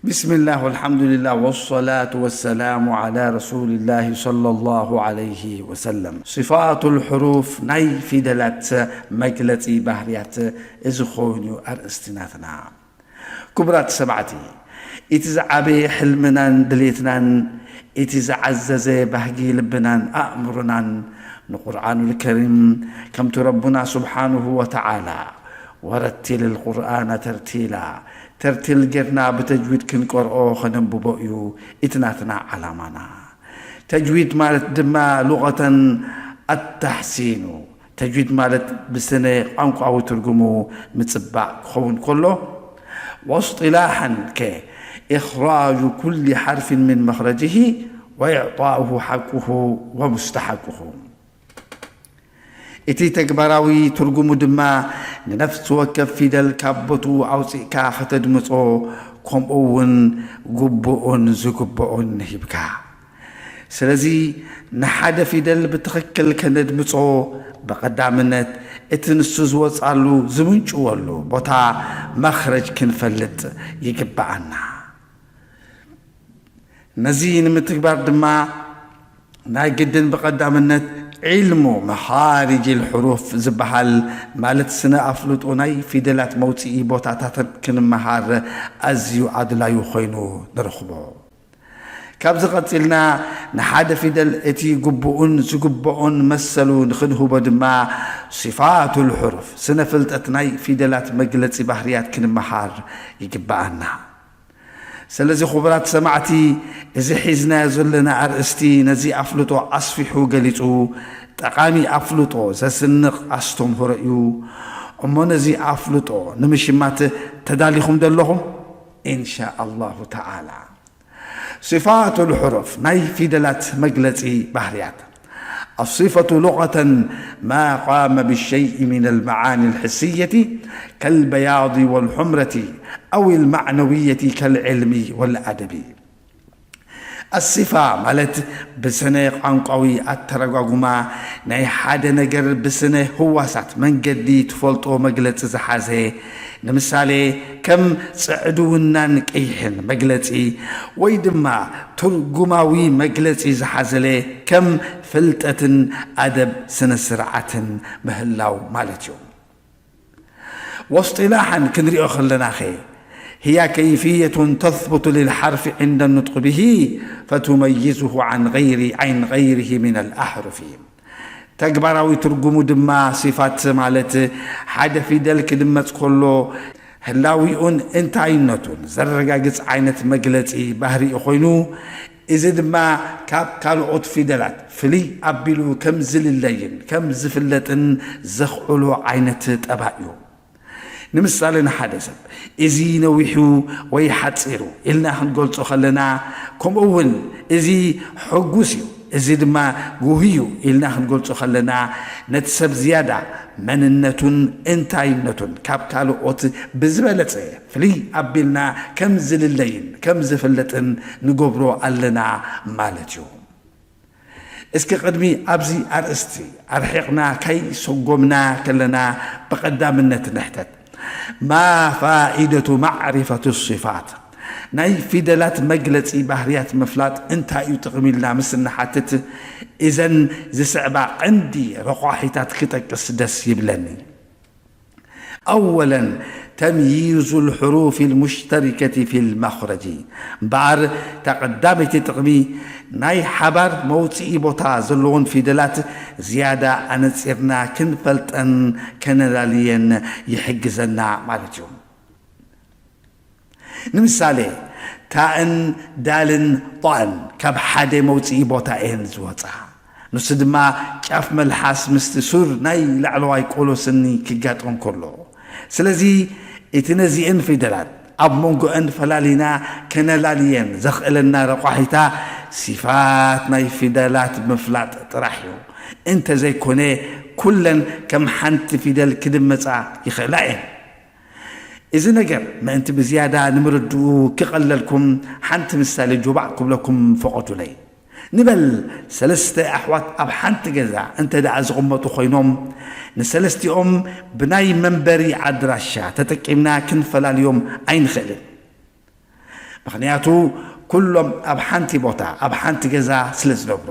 بسم الله والحمد لله والصلاة والسلام على رسول الله صلى الله عليه وسلم. صفات الحروف، ናይ ፊደላት መግለጺ ባህርያት፣ እዚ ኾይኑ ኣርእስቲ ናትና። ክቡራት ሰማዕቲ፣ እቲ ዝዓበየ ሕልምናን ድሌትናን፣ እቲ ዝዓዘዘ ባህጊ ልብናን ኣእምሮናን ንቁርኣኑል ከሪም፣ ከምቲ ረቡና ስብሓንሁ ወተዓላ "ወረቲል ልቁርኣነ ተርቲላ" ተርቲል ጌርና ብተጅዊድ ክንቀርኦ ኸነንብቦ እዩ እቲ ናትና ዓላማና። ተጅዊድ ማለት ድማ ሉቐተን ኣታሕሲኑ፣ ተጅዊድ ማለት ብስነ ቋንቋዊ ትርጉሙ ምጽባቕ ክኸውን ከሎ፣ ወእስጢላሓን ከ ኢኽራጁ ኩሊ ሓርፊን ምን መኽረጅሂ ወኢዕጣኡሁ ሓቁሁ ወሙስተሓቁሁ። እቲ ተግባራዊ ትርጉሙ ድማ ንነፍሲ ወከፍ ፊደል ካብ ቦትኡ ኣውጺእካ ከተድምጾ፣ ከምኡ እውን ግቡኡን ዝግብኦን ሂብካ። ስለዚ ንሓደ ፊደል ብትኽክል ከነድምጾ፣ ብቐዳምነት እቲ ንሱ ዝወጻሉ፣ ዝምንጭወሉ ቦታ መኽረጅ ክንፈልጥ ይግብኣና። ነዚ ንምትግባር ድማ ናይ ግድን ብቐዳምነት ዒልሙ መኻሪጅ ልሕሩፍ ዝበሃል፣ ማለት ስነ ኣፍልጦ ናይ ፊደላት መውጽኢ ቦታታትን ክንመሃር ኣዝዩ ኣድላዩ ኮይኑ ንረኽቦ። ካብዚ ቀጺልና ንሓደ ፊደል እቲ ግቡኡን ዝግብኦን መሰሉ ንኽንህቦ ድማ ሲፋቱ ልሕሩፍ፣ ስነ ፍልጠት ናይ ፊደላት መግለጺ ባህርያት ክንመሃር ይግብኣና። ስለዚ ክቡራት ሰማዕቲ፣ እዚ ሒዝናዮ ዘለና ኣርእስቲ ነዚ ኣፍልጦ ኣስፊሑ ገሊጹ፣ ጠቓሚ ኣፍልጦ ዘስንቕ ኣስተምህሮ እዩ። እሞ ነዚ ኣፍልጦ ንምሽማት ተዳሊኹም ዶ ኣለኹም? ኢንሻ ኣላሁ ተዓላ። صفات الحروف، ናይ ፊደላት መግለጺ ባህርያት። الصفة لغة ما قام بالشيء من المعاني الحسية كالبياض والحمرة أو المعنوية كالعلم والأدب. الصفة ማለት ብስነ ቋንቋዊ ኣተረጓጉማ ናይ ሓደ ነገር ብስነ ህዋሳት መንገዲ ትፈልጦ መግለጺ ዝሓዘ፣ ንምሳሌ ከም ጽዕድውናን ቀይሕን መግለጺ፣ ወይ ድማ ትርጉማዊ መግለጺ ዝሓዘለ ከም ፍልጠትን ኣደብ ስነ ስርዓትን ምህላው ማለት እዩ። واصطلاحا ክንሪኦ ከለናኸ، هي كيفية تثبت للحرف عند النطق به فتميزه عن غير عن غيره من الأحرف. ተግባራዊ ትርጉሙ ድማ ሲፋት ማለት ሓደ ፊደል ክድመጽ ከሎ ህላዊኡን እንታይነቱን ዘረጋግጽ ዓይነት መግለጺ ባህሪኡ ኮይኑ፣ እዚ ድማ ካብ ካልኦት ፊደላት ፍልይ ኣቢሉ ከም ዝልለይን ከም ዝፍለጥን ዘኽእሎ ዓይነት ጠባይ እዩ። ንምሳሌ ንሓደ ሰብ እዚ ነዊሑ ወይ ሓጺሩ ኢልና ክንገልጾ ከለና፣ ከምኡ እውን እዚ ሕጉስ እዩ፣ እዚ ድማ ጉህዩ ኢልና ክንገልጾ ከለና፣ ነቲ ሰብ ዝያዳ መንነቱን እንታይነቱን ካብ ካልኦት ብዝበለጸ ፍልይ ኣቢልና ከም ዝልለይን ከም ዝፍለጥን ንገብሮ ኣለና ማለት እዩ። እስኪ ቅድሚ ኣብዚ ኣርእስቲ ኣርሒቕና ከይሰጎምና ከለና፣ ብቐዳምነት ንሕተት፣ ما فائدة معرفة الصفات؟ ናይ ፊደላት መግለጺ ባህርያት ምፍላጥ እንታይ እዩ ጥቕሚ ኢልና ምስ እንሓትት፣ እዘን ዝስዕባ ቀንዲ ረቋሒታት ክጠቅስ ደስ ይብለኒ። أولا، تمييز الحروف المشتركة في المخرج። እምበኣር፣ እታ ቀዳመይቲ ጥቕሚ ናይ ሓባር መውጽኢ ቦታ ዘለዎን ፊደላት ዝያዳ ኣነጺርና ክንፈልጠን ከነላልየን ይሕግዘና ማለት እዩ። ንምሳሌ፣ ታእን ዳልን ጣእን ካብ ሓደ መውጽኢ ቦታ እየን ዝወጻ። ንሱ ድማ ጫፍ መልሓስ ምስቲ ሱር ናይ ላዕለዋይ ቆሎ ስኒ ክጋጠም ከሎ። ስለዚ፣ እቲ ነዚአን ፊደላት ኣብ መንጎአን ፈላሊና ከነላልየን ዘኽእለና ረቋሒታ፣ ሲፋት ናይ ፊደላት ምፍላጥ ጥራሕ እዩ። እንተዘይኮነ፣ ኩለን ከም ሓንቲ ፊደል ክድመጻ ይኽእላ እየን። እዚ ነገር ምእንቲ ብዝያዳ ንምርድኡ ክቐለልኩም፣ ሓንቲ ምሳሌ ጆባእ ክብለኩም ፍቐዱለይ። ንበል፣ ሰለስተ ኣሕዋት ኣብ ሓንቲ ገዛ እንተ ደኣ ዝቕመጡ ኮይኖም፣ ንሰለስቲኦም ብናይ መንበሪ ኣድራሻ ተጠቂምና ክንፈላልዮም ኣይንኽእልን። ምኽንያቱ ኩሎም ኣብ ሓንቲ ቦታ ኣብ ሓንቲ ገዛ ስለ ዝነብሩ።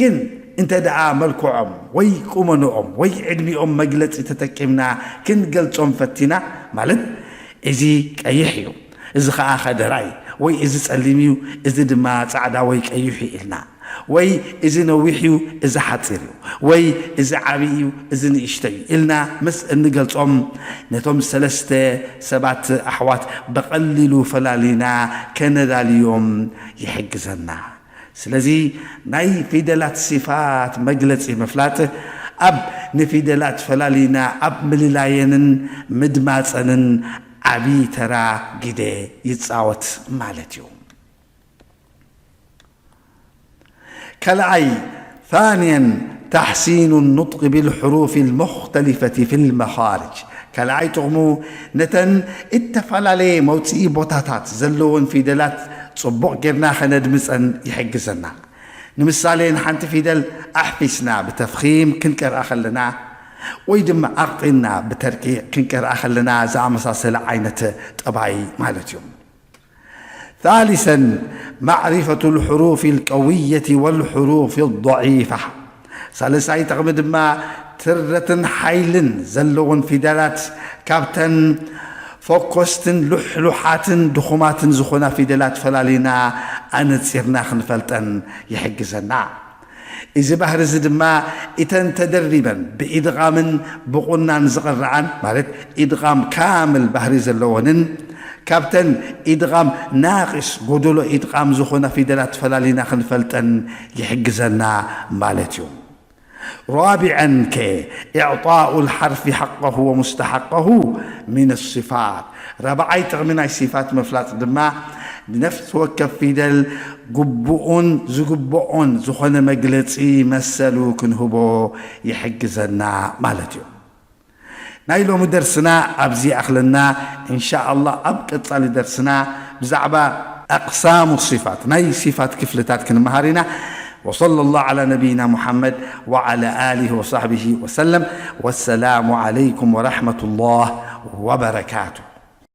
ግን እንተ ደኣ መልክዖም ወይ ቁመንኦም ወይ ዕድሚኦም መግለጺ ተጠቂምና ክንገልጾም ፈቲና፣ ማለት እዚ ቀይሕ እዩ፣ እዚ ኸኣ ኸደራይ፣ ወይ እዚ ጸሊም እዩ፣ እዚ ድማ ጻዕዳ ወይ ቀይሕ እዩ ኢልና፣ ወይ እዚ ነዊሕ እዩ፣ እዚ ሓጺር እዩ፣ ወይ እዚ ዓቢ እዩ፣ እዚ ንእሽቶ እዩ ኢልና ምስ እንገልጾም፣ ነቶም ሰለስተ ሰባት ኣሕዋት ብቐሊሉ ፈላሊና ከነዳልዮም ይሕግዘና። ስለዚ ናይ ፊደላት ሲፋት መግለጺ ምፍላጥ ኣብ ንፊደላት ፈላሊና ኣብ ምልላየንን ምድማጸንን ዓቢ ተራ ግደ ይጻወት ማለት እዩ። ካልኣይ፣ ثانيا، تحسين النطق بالحروف المختلفة في المخارج። ካልኣይ ጥቕሙ ነተን እተፈላለየ መውፅኢ ቦታታት ዘለውን ፊደላት ጽቡቕ ጌርና ኸነድምፀን ይሕግዘና። ንምሳሌ ንሓንቲ ፊደል ኣሕፊስና ብተፍኺም ክንቀርኣ ኸለና ወይ ድማ ኣቕጢንና ብተርቂቕ ክንቀርኣ ኸለና ዝኣመሳሰለ ዓይነት ጠባይ ማለት እዩ። ثالثا، معرفة الحروف القوية والحروف الضعيفة። ሳልሳይ ጥቕሚ ድማ ትረትን ሓይልን ዘለውን ፊደላት ካብተን ፈኮስትን ልሕሉሓትን ድኹማትን ዝኾና ፊደላት ፈላሊና ኣነጺርና ክንፈልጠን ይሕግዘና። እዚ ባህሪ እዚ ድማ እተን ተደሪበን ብኢድቓምን ብቑናን ዝቕረኣን፣ ማለት ኢድቓም ካምል ባህሪ ዘለወንን ካብተን ኢድቓም ናቂስ፣ ጎደሎ ኢድቓም ዝኾና ፊደላት ፈላሊና ክንፈልጠን ይሕግዘና ማለት እዩ። ራቢዐን ከ፣ إعطاء الحرف حقه ومستحقه من الصفات። ራብዓይ ጥቕሚ ናይ ሲፋት ምፍላጥ ድማ ንነፍሲ ወከፍ ፊደል ግቡኡን ዝግብኦን ዝኾነ መግለጺ መሰሉ ክንህቦ ይሕግዘና ማለት እዩ። ናይ ሎሚ ደርስና ኣብዚ ኣኽለና። እንሻ ኣላህ ኣብ ቀጻሊ ደርስና ብዛዕባ ኣቅሳሙ ሲፋት፣ ናይ ሲፋት ክፍልታት ክንመሃር ኢና። وصلى الله على نبينا محمد وعلى آله وصحبه وسلم. والسلام عليكم ورحمة الله وبركاته.